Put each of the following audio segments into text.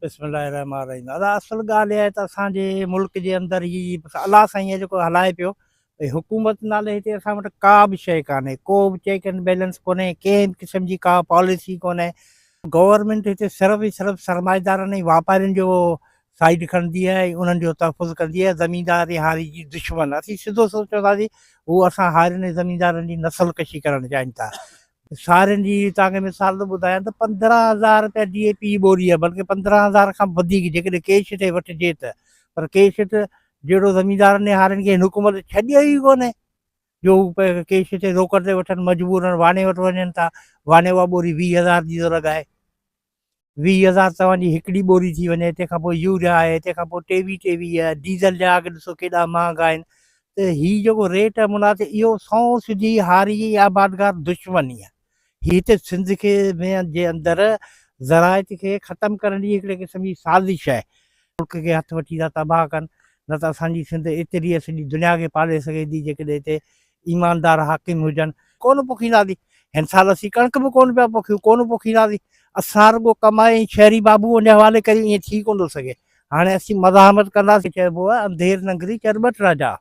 بسم الله الرحمٰن الرحيم ادا اصل ڳالهه اها آهي ته اسان جي ملڪ جي اندر هي الله سائين جيڪو هلائي پيو ڀئي حڪومت نالي هتي اسان وٽ ڪا به شيء ڪانهي ڪو به چيڪ اينڊ بيلنس ڪونهي ڪنهن به قسم جي ڪا پاليسي ڪونهي گورنمينٽ هتي صرف ۽ صرف سرمائيدارن ۽ واپارين جو سائيڊ کڻندي آهي ۽ انهن جو تحفظ ڪندي آهي زميندار ۽ هاري جي دشمن اسين سڌو سڌو چونداسين هو اسان هارين ۽ زميندارن جي نسل ڪشي ڪرڻ چاهين ٿا سارين جي توهان کي مثال ٿو ٻڌايان ته 15 هزار رپيا ڊي اي پي جي ٻوري آهي بلڪه 15 هزار کان به وڌيڪ جيڪڏهن ڪيش تي وٺجي ته پر ڪيش ته جهڙو زميندارن ۽ هارين کي هن حڪومت ڇڏيو ئي ڪونهي جو هو ڪيش تي روڪڙ تي وٺن مجبورن واڻي وٽ وڃن ٿا واڻي اها ٻوري 20 هزار جي ٿو لڳائي. 20 هزار توهان جي هڪڙي ٻوري ٿي وڃي، تنهن کان پوء يوريا آهي، تنهن کان پوء ٽيويهه ٽيويهه آهي، ڊيزل جا اگهه ڏسو ڪيڏا مهانگا آهن ته هي جيڪو ريٽ آهي مناسب اهو سنئون سڌي هاري ۽ آبادگار دشمني آهي. هي هتي سنڌ کي ۾ جي اندر زراعت کي ختم ڪرڻ جي هڪڙي قسم جي سازش آهي. ملڪ کي هٿ وٺي ٿا تباهه ڪن نه ته اسان جي سنڌ ايتري سڄي دنيا کي پالي سگهي ٿي جيڪڏهن هتي ايماندار حاڪم هجن. ڪونه پوکينداسين. هن سال اسين ڪڻڪ به ڪونه پيا پوکيون، ڪونه پوکينداسين. اسان رڳو ڪمائي ۽ شهري بابو ان جي حوالي ڪريون ائين ٿي ڪونه ٿو سگهي. هاڻي اسين مزاحمت ڪنداسين. چئبو آهي انڌير ننگري چرٻٽ راجا.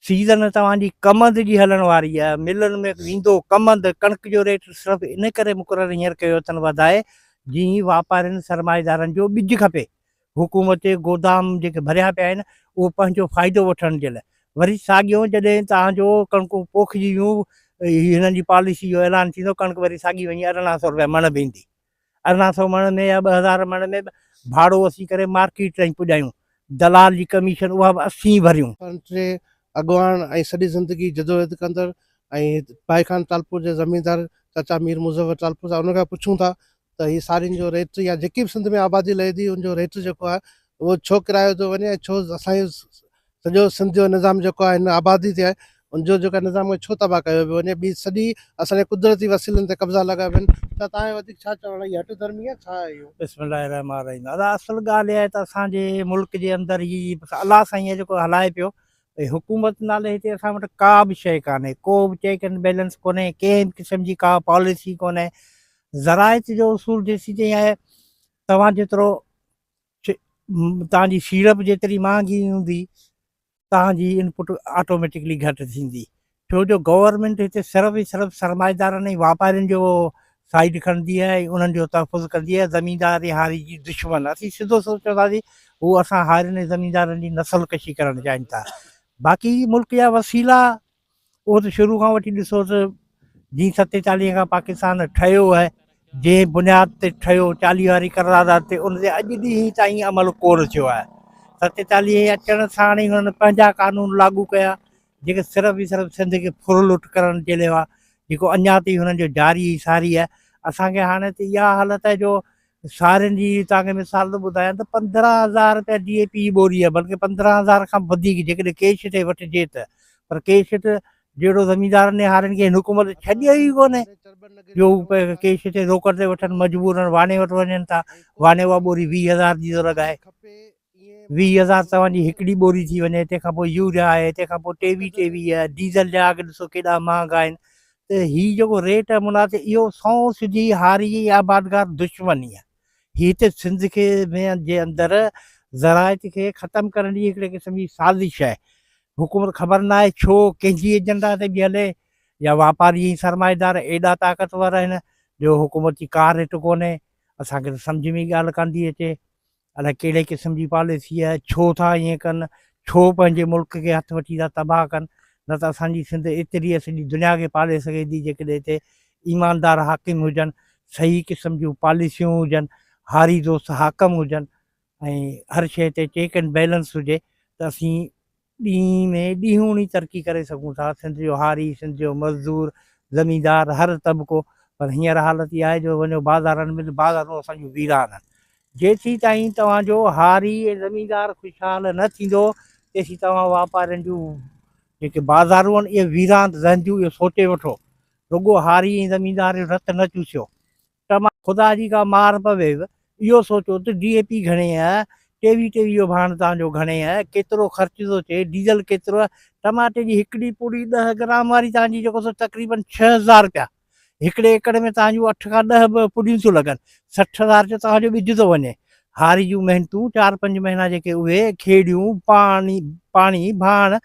سيزن توهان جي ڪمند جي هلڻ واري آهي، ملن ۾ ويندو ڪمند، ڪڻڪ جو ريٽ صرف ان ڪري مقرر هينئر ڪيو اٿن وڌائي جيئن واپارين سرمائيدارن جو ٻج کپي، حڪومت جي گودام جيڪي ڀريا پيا آهن اهو پنهنجو فائدو وٺڻ جي لاء وري ساڳيو جڏهن توهان جو ڪڻڪون پوکجي ويون هنن جي پاليسي جو اعلان ٿيندو ڪڻڪ وري ساڳي وڃي 18 سو رپيا مڻ به ايندي. 18 سو مڻ ۾ يا 2000 مڻ ۾ به ڀاڙو اسين ڪري مارڪيٽ تائين پڄايون، دلال جي ڪميشن اها به اسين ئي ڀريون. ٽي اڳواڻ ۽ سڄي زندگي جدوجهد ڪندڙ ۽ ڀائي خان ٽالپور جي زميندار چاچا مير مظفر ٽالپور صاحب ان کان پڇون ٿا ته هي سارين جو ريٽ يا جيڪي به سنڌ ۾ آبادي لهي ٿي ان جو ريٽ جيڪو آهي اهو ڇو ڪرايو ٿو وڃي ۽ ڇو اسان جو سڄو سنڌ جو نظام جيڪو آهي هن آبادي تي آهي ان جو جيڪو نظام کي ڇو تباهه ڪيو پيو وڃي ٻي سڄي اسان جي قدرتي وسيلن تي قبضا لڳا پيا آهن ته توهان جو وڌيڪ ڇا چوڻ آهي هي هٺ ڌرمي آهي ڇا آهي اهو. بسم الله الرحمٰن الرحيم ادا اصل ڳالهه اها آهي ته اسان جي ملڪ جي اندر هي الله سائين جيڪو هلائي پيو ڀئي حڪومت نالي هتي اسان وٽ ڪا به شيء ڪانهي ڪو به چيڪ اينڊ بيلنس ڪونهي ڪنهن به قسم جي ڪا پاليسي ڪونهي زراعت جو اصول جيسين تائين آهي توهان جيترو توهان جي سيڙپ جيتري مهانگي هوندي توهان جي انپٽ آٽوميٽڪلي گهٽ ٿيندي ڇو جو گورنمينٽ هتي صرف ۽ صرف سرمائيدارن ۽ واپارين جو سائيڊ کڻندي آهي ۽ انهن جو تحفظ ڪندي آهي زميندار ۽ هاري جي دشمن اسين سڌو سڌو چونداسين هو اسان هارين ۽ زميندارن جي نسل ڪشي ڪرڻ چاهين ٿا باقي ملڪ جا وسيلا اهو ته شروع کان وٺي ڏسو ته جيئن 47 کان پاڪستان ٺهيو آهي، جنهن بنياد تي ٺهيو 40 واري قرارداد تي ان تي اڄ ڏينهن تائين عمل ڪونه ٿيو آهي. 47 اچڻ ساڻ ئي هنن پنهنجا قانون لاڳو ڪيا جيڪي صرف ئي صرف سنڌ کي ڦر لٽ ڪرڻ جي لاء هئا جيڪو اڃا تائين هنن جو جاري ۽ ساري آهي. اسان کي هاڻي ته اها حالت آهي جو سارين جي توهان کي مثال ٿو ٻڌايان ته 15 هزار رپيا ڊي اي پي جي ٻوري آهي بلڪه 15 هزار کان وڌيڪ جيڪڏهن ڪيش تي وٺجي ته پر ڪيش ته جهڙو زميندارن ۽ هارين کي هن حڪومت ڇڏيو ئي ڪونهي جو هو ڪيش تي روڪڙ تي وٺن مجبورن واڻي وٽ وڃن ٿا واڻي اها ٻوري 20 هزار جي ٿو لڳائي. 20 هزار توهان جي هڪڙي ٻوري ٿي وڃي، تنهن کان پوء يوريا آهي، تنهن کان پوء ٽيويهه ٽيويهه آهي، ڊيزل جا اگهه ڏسو ڪيڏا مهانگا آهن ته هي جيڪو ريٽ آهي مناسب اهو سنئون سڌي هاري ۽ آبادگار دشمني آهي. هي هتي سنڌ کي ۾ جي اندر زراعت کي ختم ڪرڻ جي هڪڙي قسم جي سازش آهي. حڪومت خبر ناهي ڇو ڪنهن جي ايجنڊا تي پئي هلي يا واپاري ۽ سرمائيدار ايڏا طاقتور آهن جو حڪومت جي ڪا رٽ ڪونهي اسان کي ته سمجهه ۾ ئي ڳالهه ڪانه ٿي اچي. الائي ڪهڙي قسم جي پاليسي آهي، ڇو ٿا ائين ڪن، ڇو پنهنجي ملڪ کي هٿ وٺي ٿا تباهه ڪن، نه ته اسان جي سنڌ ايتري سڄي دنيا کي پالي سگهي ٿي جيڪڏهن هتي ايماندار حاڪم هجن، صحيح قسم جون پاليسيون هجن، هاري دوست حاڪم هجن ۽ هر شيء تي چيڪ اينڊ بيلنس هجي ته اسين ڏينهن ۾ ڏينهوڻي ترقي ڪري سگهون ٿا، سنڌ جو هاري، سنڌ جو مزدور، زميندار، هر طبقو، پر هينئر حالت اها آهي جو وڃو بازارن ۾ ته بازارون اسان جون ويران آهن. جيسين تائين توهان جو هاري ۽ زميندار خوشحال نه ٿيندو، تيسين توهان واپارين جون جيڪي بازارون آهن اهي ويران رهنديون، اهو سوچي وٺو. رڳو هاري ۽ زميندار جو رت نه چوسيو. ته خدا جي ڪا مار پويو، اهو سوچو ته ڊي اي پي گهڻي آهي، ٽيويهه ٽيويهه جو ڀاڻ توهان جو گهڻي آهي، ڪيترو خرچ ٿو اچي، ڊيزل ڪيترو آهي، ٽماٽي جي هڪڙي پوڙي ڏهه گرام واري توهان جي جيڪو سو تقريبن 6000 رپيا، هڪڙي ايڪڙ ۾ توهان جون اٺ کان ڏهه به پوڙيون ٿيون لڳن، 60 هزار جو توهان جو ٻج ٿو وڃي، هاري جون محنتون چار پنج مهينا جيڪي اهي کيڙيون، پاڻي، پاڻي، ڀاڻ،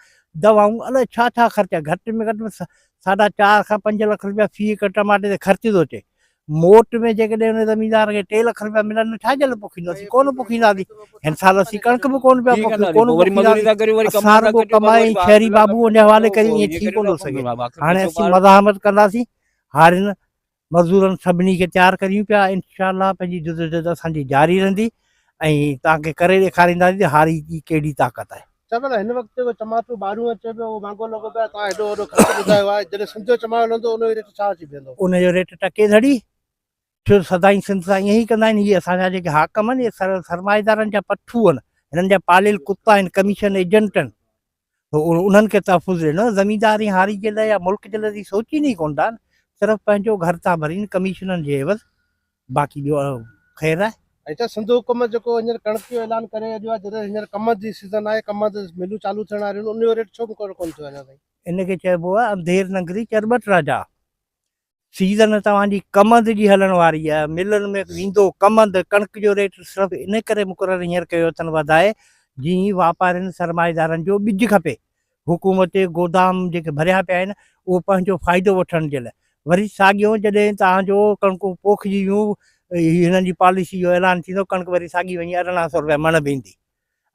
دوائون الائي ڇا ڇا خرچ آهي. گهٽ ۾ گهٽ ساڍا چار کان پنج لک روپيا في ايڪڙ ٽماٽي تي خرچ ٿو اچي. موٽ ۾ جيڪڏهن ان زميندار کي 3 لک روپيا ملن ته ڇا جي لاء پوکيندو؟ اسين ڪونه پوکينداسين. هن سال اسين ڪڻڪ به ڪونه پيا پوکيون، ڪونه پوکينداسين. اسان رڳو ڪمائي ۽ شهري بابو ان جي حوالي ڪريون ائين ٿي ڪونه ٿو سگهي. هاڻي اسين مزاحمت ڪنداسين. هارين مزدورن سڀني کي تيار ڪريون پيا. انشاء الله پنهنجي جدوجهد اسان جي جاري رهندي ۽ توهان کي ڪري ڏيکارينداسين ته هاري جي ڪهڙي طاقت آهي. چئبو نه هن وقت جيڪو چماٽو ٻاهريون اچي پيو اهو مهانگو لڳو پيو آهي توهان هيڏو وڏو خرچ ٻڌايو آهي جڏهن سنڌ جو چماٽو هلندو ان جو ريٽ ڇا اچي بيهندو؟ ان جو ريٽ ٽڪي ڌڙي ڇو سدائين سنڌ سان ائين ئي ڪندا آهن هي اسان جا جيڪي حاڪم آهن اهي سرمائيدارن جا پٺو آهن هنن جا پاليل ڪتا آهن ڪميشن ايجنٽ آهن انهن کي تحفظ ڏيڻو زميندار ۽ هاري جي لاء يا ملڪ جي لاء سوچين ئي ڪونه ٿا صرف پنهنجو گهر ٿا ڀرين ڪميشنن جي عيوض باقي ٻيو خير آهي. اچا سنڌ حڪومت جيڪو هينئر ڪڻڪ جو اعلان ڪري اڄ آهي جڏهن هينئر ڪمند جي سيزن آهي ڪمند ملون چالو ٿيڻ واريون آهن ان جو ريٽ ڇو مقرر ڪونه ٿيو اڃا تائين. ان کي چئبو آهي انڌير ننگري چرٻٽ راجا. سيزن توهان جي ڪمند جي هلڻ واري آهي، ملن ۾ ويندو ڪمند، ڪڻڪ جو ريٽ صرف ان ڪري مقرر هينئر ڪيو اٿن وڌائي جيئن واپارين سرمائيدارن جو ٻج کپي، حڪومت جي گودام جيڪي ڀريا پيا آهن اهو پنهنجو فائدو وٺڻ جي لاء، وري ساڳيو جڏهن توهان جو ڪڻڪون پوکجي ويون هي هنن جي پاليسي جو اعلان ٿيندو ڪڻڪ وري ساڳي وڃي 18 سئو رپيا مڻ به ايندي.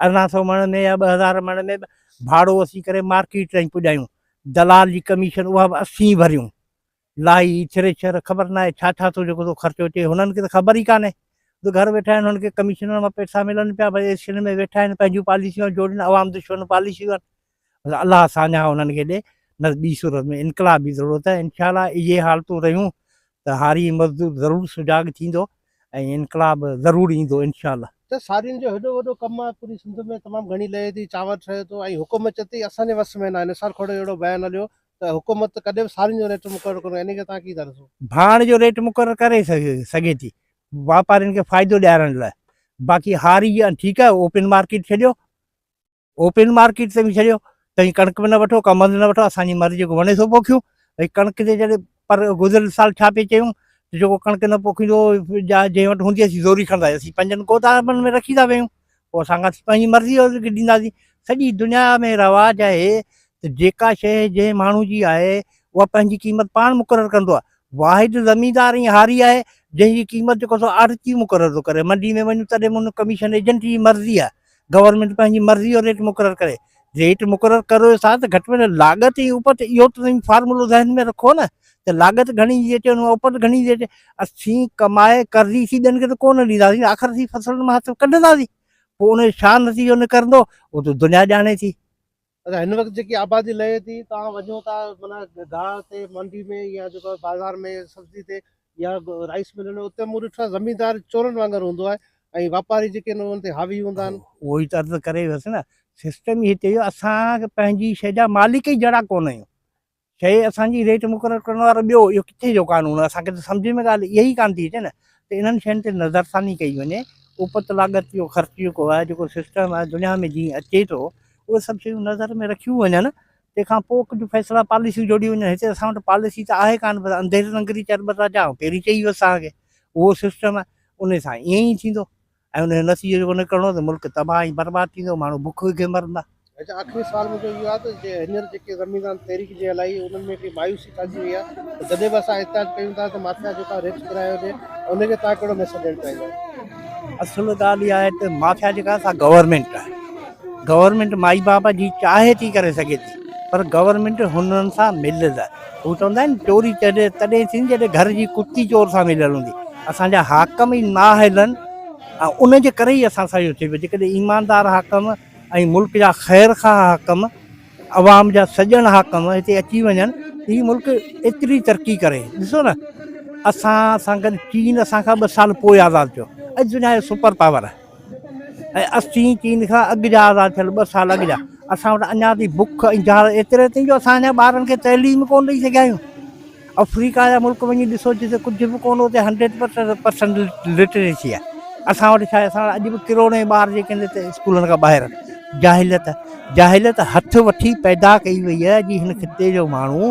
18 سئو مڻ ۾ يا 2000 مڻ ۾ ڀاڙو اسين ڪري مارڪيٽ تائين پڄايون، دلال جي ڪميشن اها به اسين ڀريون، لائي، ٿريشر، خبر ناهي ڇا ڇا ٿو جيڪو ٿو خرچو اچي، هنن کي ته خبر ئي ڪانهي، هو ته گهر ويٺا آهن، هنن کي ڪميشنن مان پئسا ملن پيا، بس ايسين ۾ ويٺا آهن، پنهنجون پاليسيون جوڙين، عوام دشمن پاليسيون آهن، بس الله ساڃاهه انهن کي ڏي، نه ته ٻي صورت ۾ انقلاب جي ضرورت آهي، انشاء الله اهي حالتون رهيون ته هاري مزدور ضرور سجاڳ ٿيندو ۽ انقلاب ضرور ايندو انشاء الله. ته سارين جو هيڏو وڏو ڪم آهي پوري سنڌ ۾ تمام گهڻي لهي ٿي چانور ٺهي ٿو ۽ حڪومت چئي ٿي اسان جي وس ۾ ناهي نثار کوڙو جو اهڙو بيان هليو ته حڪومت ڪڏهن به سارين جو ريٽ مقرر ڪونه انهي کي توهان ڪيئن ٿا ڏسو؟ ڀاڻ جو ريٽ مقرر ڪري سگهي ٿي واپارين کي فائدو ڏيارڻ لاء باقي هاري ٺيڪ آهي اوپن مارڪيٽ ڇڏيو اوپن مارڪيٽ تي به ڇڏيو توهين ڪڻڪ به نه وٺو ڪمند نه وٺو اسان جي مرضي جيڪو وڻي سو پوکيون ڀئي ڪڻڪ تي جڏهن پر گذريل سال ڇا پئي چيون ته جيڪو ڪڻڪ نه پوکيندو يا جنهن وٽ هوندي اسين زوري کڻندا اسين پنهنجن گودامن ۾ رکي ٿا ويون پوء اسان کان پنهنجي مرضي ڏينداسين سڄي دنيا ۾ رواج آهي ته جيڪا شيء جنهن ماڻهو جي آهي اها پنهنجي قيمت پاڻ مقرر ڪندو آهي. واحد زميندار ۽ هاري آهي، جنهن جي قيمت جيڪو سو آڙهتي مقرر ٿو ڪري. منڊي ۾ وڃون تڏهن به ان ڪميشن ايجنٽ جي مرضي آهي. گورنمينٽ پنهنجي مرضي جو ريٽ مقرر ڪري. ريٽ مقرر ڪريو ٿا ته گهٽ ۾ گهٽ لاڳت ۽ اپت اهو ته توهين فارمولو ذهن ۾ رکو نه ته لاڳت گهڻي ٿي اچي ان مان اپت گهڻي ٿي اچي. اسين ڪمائي قرضي ٿي ٻين کي ته ڪونه ڏينداسين آخر اسين فصلن مان هٿ ڪڍنداسين. پوء ان جو ڇا نتيجو نڪرندو اهو ته دنيا ڄاڻي ٿي. اچا هن وقت جيڪي آبادي لهي ٿي توهان وڃو ٿا معنيٰ گاهه تي منڊي ۾ يا جيڪو بازار ۾ سبزي تي يا رائس ملن ۾ اتي مون ڏٺو آهي زميندار چورن وانگر هوندو آهي ۽ واپاري جيڪي آهن انهن تي حاوي هوندا آهن. اهو ئي ته عرض ڪري ويس نه سسٽم ئي هتي جو اسان پنهنجي شيء جا مالڪ ئي جهڙا ڪونه آهيون. شيء اسان جي ريٽ مقرر ڪرڻ وارو ٻيو اهو ڪٿي جو قانون آهي اسان کي ته سمجهه ۾ ڳالهه اها ئي ڪانه ٿي اچي نه ته انهن شين تي نظرثاني ڪئي وڃي اپت لاڳت جو خرچ جيڪو آهي جيڪو سسٽم آهي دنيا ۾ جيئن اچي ٿو اهي سڀ شيون نظر ۾ رکيون وڃن تنهن کان پوء ڪجهه فيصلا پاليسيون جوڙيون وڃن هتي اسان وٽ پاليسي ته آهي ڪانه پر انڌير ننگري چرٻٽ راجا آئون پهرين چئي ويس توهان کي اهو سسٽم آهي ان سان ائين ئي ٿيندو ۽ ان جو نتيجو جيڪو نڪرڻو ته ملڪ تباهه ۽ برباد ٿيندو، ماڻهو بک وگهي مرندا. اچا آخري سوال منهنجو اهو آهي ته جي هينئر جيڪي زميندارن تحريڪ جي هلائي انهن ۾ هڪڙي مايوسي ڇانئجي وئي آهي ته جڏهن به اسان احتجاج ڪيون ٿا ته مافيا جيڪا ريٽ ڪرايو ڏي ان کي توهان ڪهڙو ميسيج ڏيڻ چاهيندا؟ اصل ڳالهه اها آهي ته مافيا جيڪا سا گورنمينٽ آهي. گورنمينٽ مائي بابا جي چاهي ٿي ڪري سگهي ٿي پر گورنمينٽ هنن سان مليل آهي. هو چوندا آهن چوري تڏهن ٿيندي جڏهن گهر جي ڪتي چور سان مليل هوندي. اسان جا حاڪم ئي نااهل آهن ۽ ان جي ڪري ئي اسان سان اهو ٿئي پيو. جيڪڏهن ايماندار حاڪم ۽ ملڪ جا خير خواهه حاڪم، عوام جا سڄڻ حاڪم هتي اچي وڃن ته هي ملڪ ايتري ترقي ڪري. ڏسو نه اسان سان گڏ چين اسان کان ٻه سال پوء آزاد ٿيو. اڄ دنيا جو سپر پاور آهي. ۽ اسين چين کان اڳ جا آزاد ٿيل ٻه سال اڳ جا اسان وٽ اڃا تائين بک ۽ جهالت ايتري تائين جو اسان اڃا ٻارن کي تعليم ڪونه ڏئي سگهيا آهيون آفريڪا جا ملڪ وڃي ڏسو جتي ڪجهه به ڪونه اتي 100% لٽريسي آهي اسان وٽ ڇا آهي اسان وٽ اڄ به ڪروڙين ٻار جيڪي آهن اتي اسڪولن کان ٻاهر آهن جاهليت جاهليت هٿ وٺي پيدا ڪئي وئي آهي جي هن خطي جو ماڻهو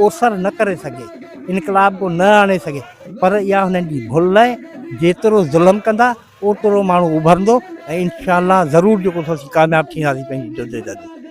اوسر نه ڪري سگهي انقلاب ڪو نه آڻي سگهي پر اها هنن جي ڀل آهي جيترو ظلم ڪندا اوترو ماڻهو اڀرندو ۽ انشاء الله ضرور جيڪو سو اسين ڪامياب ٿينداسين پنهنجي جدوجهد ۾.